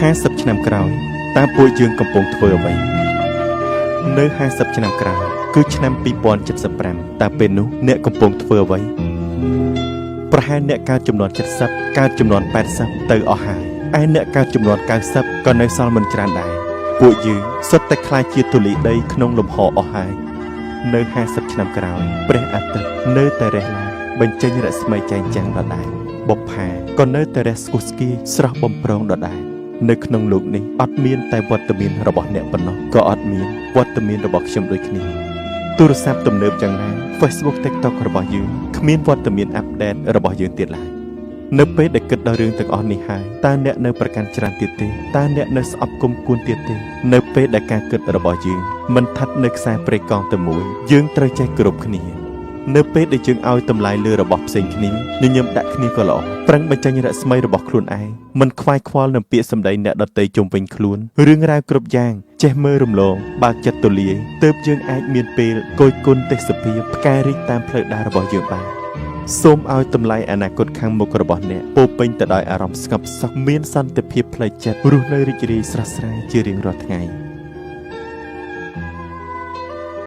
50ឆ្នាំក្រោយតើពួកយើងកំពុងធ្វើអ្វីនៅ50ឆ្នាំក្រោយគឺឆ្នាំ2075តើពេលនោះអ្នកកំពុងធ្វើអ្វីប្រហែលអ្នកកើតចំនួន70កើតចំនួន80ទៅអស់ហើយឯអ្នកកើតចំនួន90ក៏នៅសល់មិនច្រើនដែរពួកយើងសុទ្ធតែក្លាយជាធូលីដីក្នុងលំហអស់ហើយនៅ50ឆ្នាំក្រោយព្រះអាទិត្យនៅតែរះឡើងបញ្ចេញរស្មីចែងចាំងដដែលបុប្ផាក៏នៅតែរះស្គុះស្គាយស្រស់បំព្រងដដែលនៅក្នុងលោកនេះអត់មានតែវត្តមានរបស់អ្នកប៉ុណ្ណោះក៏អត់មានវត្តមានរបស់ខ្ញុំដូចគ្នាទូរស័ព្ទទំនើបយ៉ាងណា Facebook TikTok របស់យើងគ្មានវត្តមាន update របស់យើងទៀតឡើយនៅពេលដែលគិតដល់រឿងទាំងអស់នេះហើយតើអ្នកនៅប្រកាន់ច្រើនទៀតទេតើអ្នកនៅស្អប់គុំគួនទៀតទេនៅពេលដែលការគិតរបស់យើងមិនស្ថិតនៅខ្សែប្រេកង់តែមួយយើងត្រូវចេះគោរពគ្នានៅពេលដែលយើងឲ្យតម្លៃលើរបស់ផ្សេងគ្នាញញឹមដាក់គ្នាក៏ល្អប្រឹងបញ្ចេញរស្មីរបស់ខ្លួនឯងមិនខ្វាយខ្វល់នឹងពាក្យសម្ដីអ្នកដទៃជុំវិញខ្លួនរឿងរ៉ាវគ្រប់យ៉ាងចេះមើលរំលងបើកចិត្តទូលាយទើបយើងអាចមានពេលគយគន់ទេសភាពផ្ការីកតាមផ្លូវដើររបស់យើងបានសូមឲ្យតម្លៃអនាគតខាងមុខរបស់អ្នកពោរពេញទៅដោយអារម្មណ៍ស្ងប់សុខមានសន្តិភាពផ្លូវចិត្តរស់នៅរីករាយស្រស់ស្រាយជារៀងរាល់ថ្ងៃ